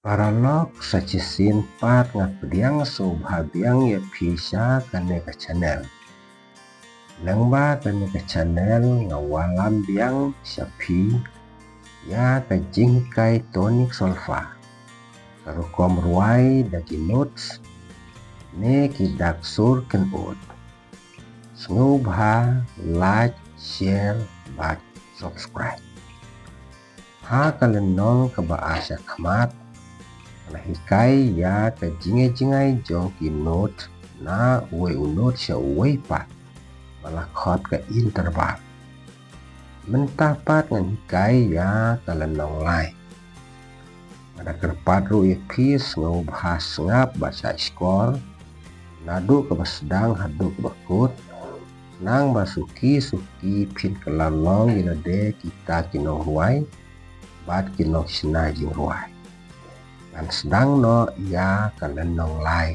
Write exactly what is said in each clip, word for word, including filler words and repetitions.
Paralok, sa shisien pat nga pdiang sngewbha biang ïa phi sha kane ka channel. Lyngba kane ka channel nga wallam biang sha phi ïa ka jinghikai tonic solfa, ka rukom rwai da ki notes ne ki dak sur kynud. Sngewbha like, share bad subscribe. Ha ka lynnong kaba ar sha khmat, nga la hikai ïa ka jingai jingai jong ki note na uwei u note sha uwei pat, ba la khot ka interval. Mynta pat ngan hikai ïa ka lynnong lai. Nga da kyrpad ruh ïa phi sngewbha sngap bad shah shkor naduh kaba sdang haduh kaba kut, nang ba suki suki phin kylla long ïa lade kita ki nongrwai bad ki nongshna jingrwai. Ngan sdang noh ïa ka lynnong lai.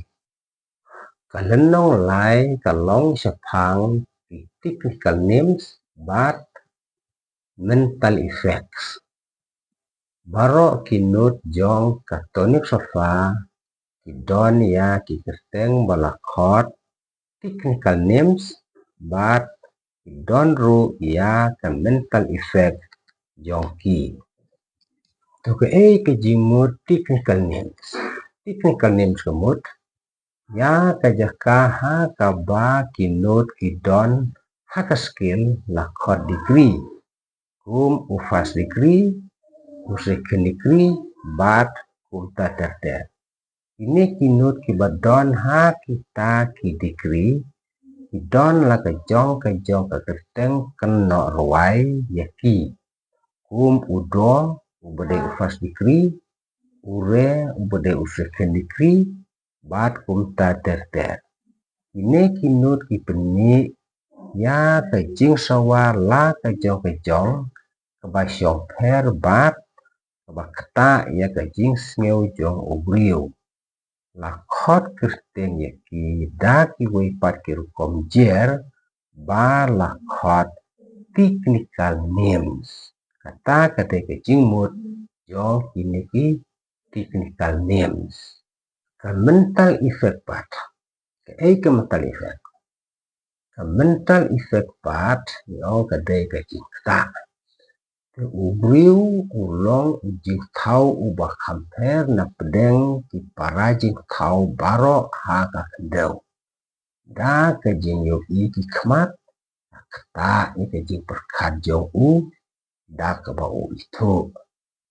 Ka lynnong lai ka long shaphang ki technical names bad mental effects. Baroh ki note jong ka tonic solfa ki don ïa ki kyrteng ba la khot technical names bad ki don ruh ïa ka mental effect jong ki. To, kaei ka jingmut technical names? Technical names ka mut ïa ka jaka ha kaba ki note ki don ha ka scale la khot degree. Kum u first degree, u second degree bad kumta ter ter. Kine ki note kiba don ha kita ki degree ki don la ka jong ka jong ka kyrteng kynnoh rwai ïa ki. Kum u do uba dei u first degree, u re uba dei u second degree bad kumta ter ter. Kine ki note ki pynmih ïa ka jingsawa la ka jong ka jong kaba shongpher bad kaba ktah ïa ka jingsngew jong u briew. La khot kyrteng ïa ki da kiwei pat ki rukom jer ba la khot technical names. Kata ka dei ka jingmut jong kine ki technical names. Ka mental effect pat. Kaei ka mental effect? Ka mental effect pat ngi ong ka dei ka jingktah. Te u briew u long u jingthaw uba kham pher na pdeng ki para jingthaw baroh ha ka khyndew. Da ka jingïohi ki khmat, ka ktah ïa ka jingpyrkhat jong u da kaba u ithuh.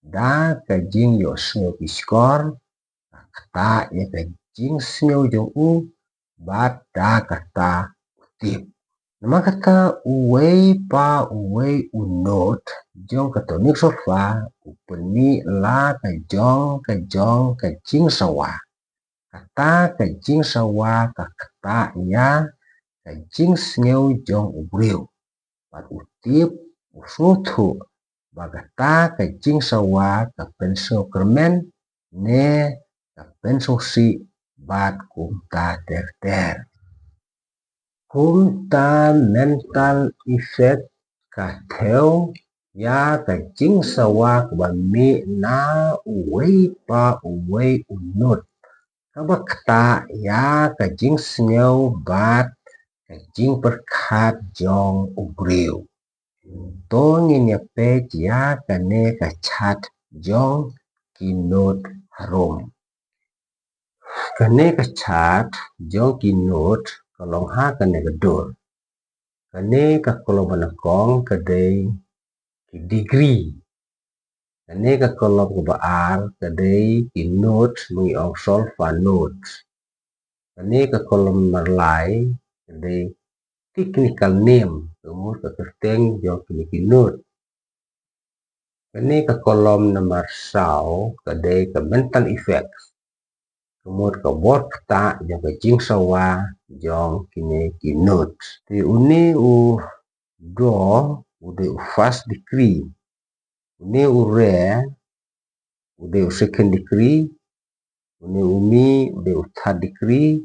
Da ka jingïohsngew ki shkor, ka ktah ïa ka jingsngew jong u bad da kata u tip. Namar kata uwei pa uwei u note jong ka tonic solfa u pynmih la ka jong ka jong ka jingsawa. Kata ka jingsawa ka ktah ïa ka jingsngew jong u briew. Bad u tip, u sngewthuh ba kata ka jingsawa ka pynsngewkyrmen ne ka pynsngewsih bad kumta ter ter. Kumta mental effect ka thew ïa ka jingsawa kaba mih na uwei pa uwei u note, kaba ktah ïa ka jingsngew bad ka jingpyrkhat jong u briew. To ngin ïa peit ïa kane ka chart jong ki note harum. Kane ka chart jong ki note ka long ha kane ka dur. Kane ka kolom ba nyngkong ka dei ki degree. Kane ka kolom kaba ar ka dei ki note, ma ngi ong solfa note. Kane ka kolom nambar lai ka dei technical name, ka mut ka kyrteng jong kine ki note. Kane ka kolom nambar saw ka dei ka mental effects, ka mut ka bor ktah jong ka jingsawa jong kine ki note. Te une u do u dei u first degree, une u re u dei u second degree, une u mi u dei u third degree,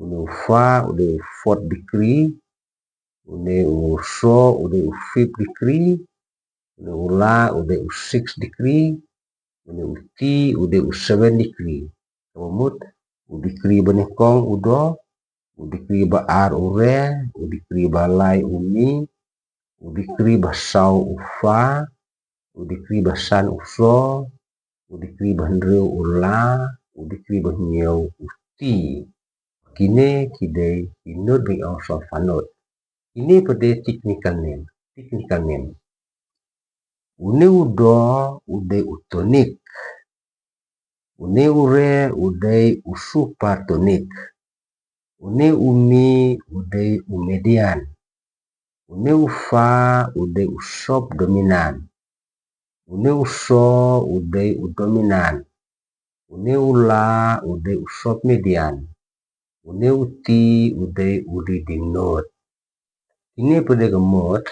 une u fa u dei u fourth degree, une u so u dei u fifth degree, une u la u dei u sixth degree, Une u T u dei u seven degree. Kaba mut, u degree ba nyngkong u do, u degree ba ar u re, u degree ba lai u mi, u degree ba saw u fa, u degree ba san u so, u degree ba hynriew u la, u degree ba hynñiew u ti. Kine ki dei ki note ba ngi ong solfa note. Kine pat dei technical name, technical name. Une u do u dei u tonic. Une u re u dei u supertonic. Une u mi u dei u median. Une u fa u dei u subdominant. Une u so u dei u dominant. Une u la u dei u submedian. Une u ti u dei u leading note. Kine pat dei ka mut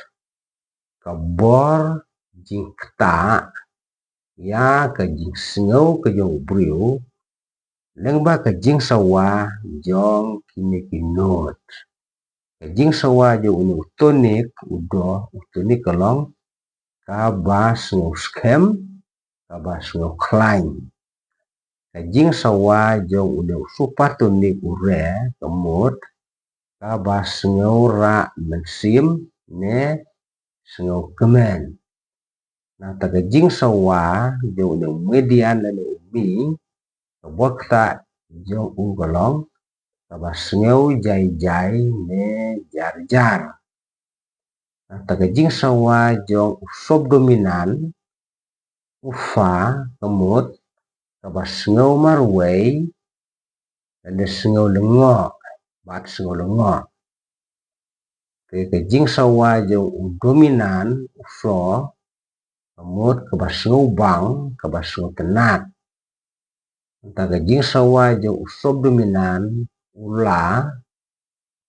ka bor jingktah ïa ka jingsngew ka jong u briew lyngba ka jingsawa jong kine ki note. Ka jingsawa jong une u tonic u do, u tonic ka long kaba sngew skhem, kaba sngew khlaiñ. Ka jingsawa jong une u supertonic u re ka mut kaba sngew rah mynsiem ne sngew kmen. Nangta ka jingsawa jong une u median lane u mi, ka bor ktah jong u ka long kaba sngew jai jai ne jar jar. Nangta ka jingsawa jong u subdominant u fa ka mut kaba sngew marwei lane sngew lyngngoh, bad sngew lyngngoh. Te ka jingsawa jong u dominant u so ka mut kaba sngew bang, kaba sngew tynnad. Nangta ka jingsawa jong u subdominant u la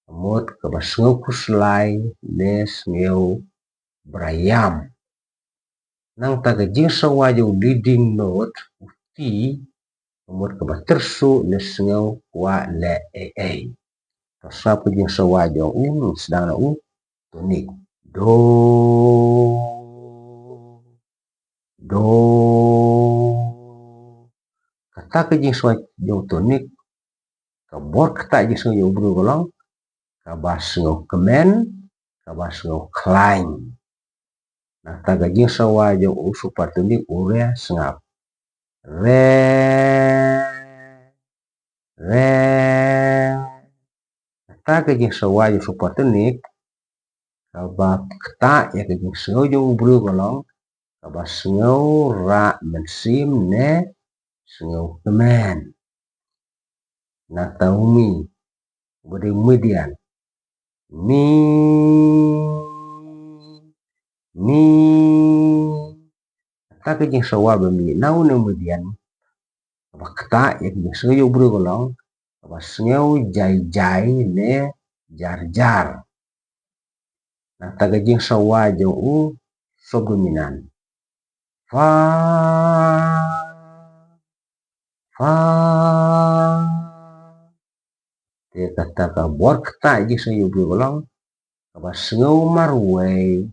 ka mut kaba sngew khuslai ne sngew bra ïam. Nangta ka jingsawa jong u leading note u ti ka mut kaba tyrsuh ne sngew kwah leh ei ei. To sngap ka jingsawa jong u, sdang na u tonic. Do, do. Kata ka jingsawa jong u tonic, ka bor ktah jingsngew jong u briew ka long kaba sngew kmen, kaba sngew khlaiñ. Nangta ka jingsawa jong u supertonic u re, sngap. Re, re. Kata ka jingsawa jong u supertonic, kaba ktah ïa ka jingsngew jong u briew ka long kaba sngew rah mynsiem ne sngew kmen. Nangta u mi, uba dei u median. Mi, mi. Kata ka jingsawa ba mih na une u median kaba ktah ïa ka jingsngew jong u briew ka long kaba sngew jai jai ne jar jar. Nangta ka jingsawa jong u subdominant. Fa, fa. Te kata ka bor ktah jingsngew jong u briew ka long kaba sngew marwei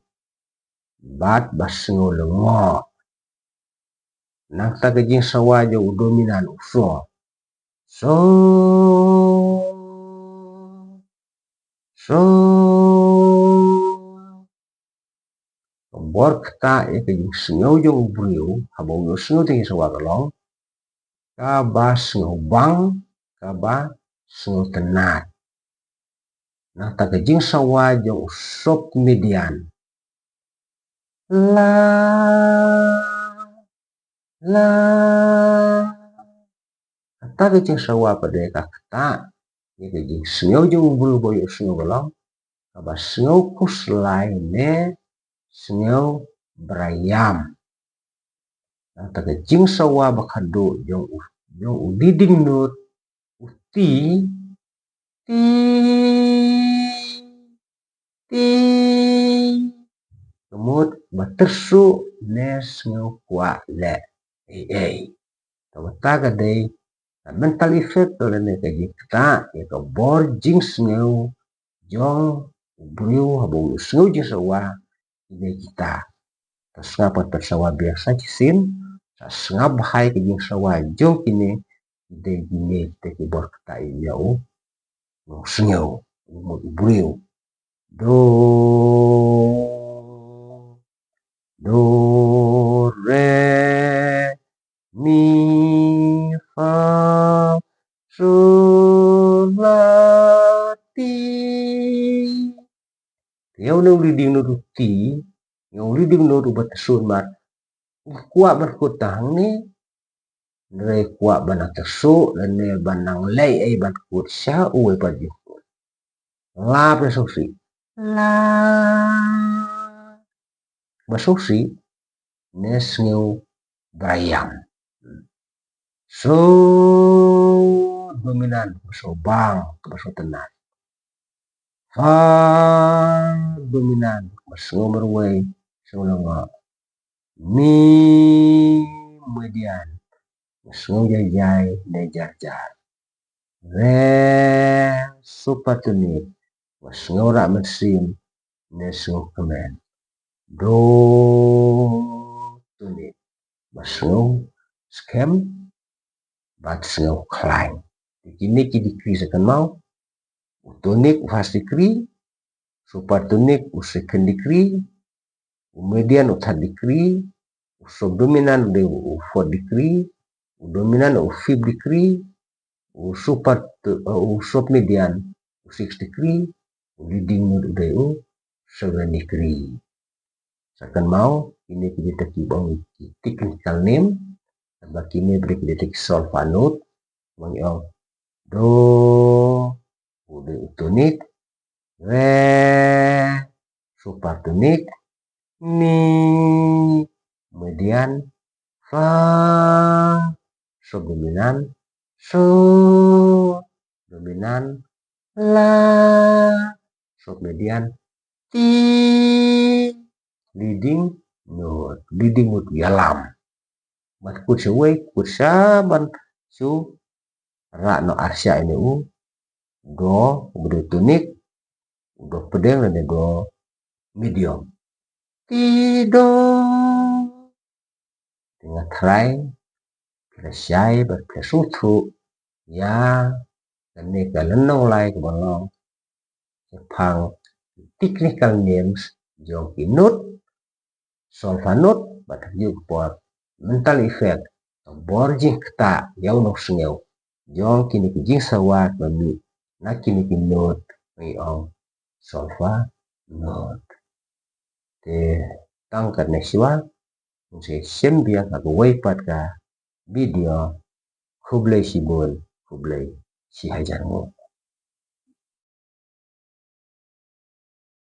bad ba sngew lyngngoh. Nangta ka jingsawa jong u dominant u so. So, so. Ka bor ktah ïa ka jingsngew jong u briew haba u ïohsngew ïa ka jingsawa ka long kaba sngew bang, kaba sngew tynnad. Nangta ka jingsawa jong u submedian. La, la. Kata ka jingsawa pat dei ka ktah ïa ka jingsngew jong u briew ba u ïohsngew ka long kaba sngew khuslai ne sngew bra ïam. Nangta ka jingsawa ba khadduh jong u, jong u leading note u ti, ti, ti. Ka mut ba tyrsuh ne sngew kwah leh ei ei. Kata ka dei ka mental effect lane ka jingktah ïa ka bor jingsngew jong u briew haba u sngew jingsawa ïa kita. To sngap, to sawa biang sa shisien. Sa sngap bha ïa ka jingsawa jong kine, ki dei kine kita ki bor kata ïa u nongsngew, u mut u briew. Do, do, re, mi, fa, so, la, ti. Te ïa une u leading note u ti, ïa u leading note uba tyrsuh mat, u kwah ban kut tang hangne, hynrei kwah ban nang tyrsuh lane ban nang leh ei ban kut sha uwei pat jingkut. La phi sngewsih. La. Ba sngewsih, ne sngew ba ïam. So dominant, ba sngewbang, ba sngewtynnat. Fa dominant, ba sngew marwei, sngew lyngngoh. Mi median, ba sngew jaijai ne jarjar. Re supertonic, ba sngew rah mynsiem ne sngew kmen. Do tonic, ba sngew skhem bad sngew khlaiñ. Te kine ki degree sa kynmaw, u tonic u first degree, supertonic u second degree, u median u third degree, u subdominant u dei u fourth degree, u dominant u fifth degree, u super, u submedian u sixth degree, u leading note u dei u seventh degree. Sa kynmaw, kine ki dei kita ki ba ong ki technical name, ba kine ki dei kita ki solfa note, ba ong do, u dei u tonic, re, supertonic, mi, median, fa, subdominant, so, dominant, la, submedian, ti, leading note, leading note ïalam. Bad kut sha uwei, kut sha ban shu rah noh arshah ïa une u do, uba dei u tonic, u do pdeng lane do medium. Ti do. Te nga trai, phi la shai bad phi la sngewthuh ïa kane ka lynnong lai kaba long shaphang technical names jong ki note, solfa note bad ha kajuh ka por mental effect, ka bor jingktah ïa u nongsngew jong kine ki jingsawa kiba mih na kine ki note ba ngi ong solfa note. Te tang katne shuwa, ngin sa ïashem biang ha kawei pat ka video. Khublei shibun, khublei shihajar nguh.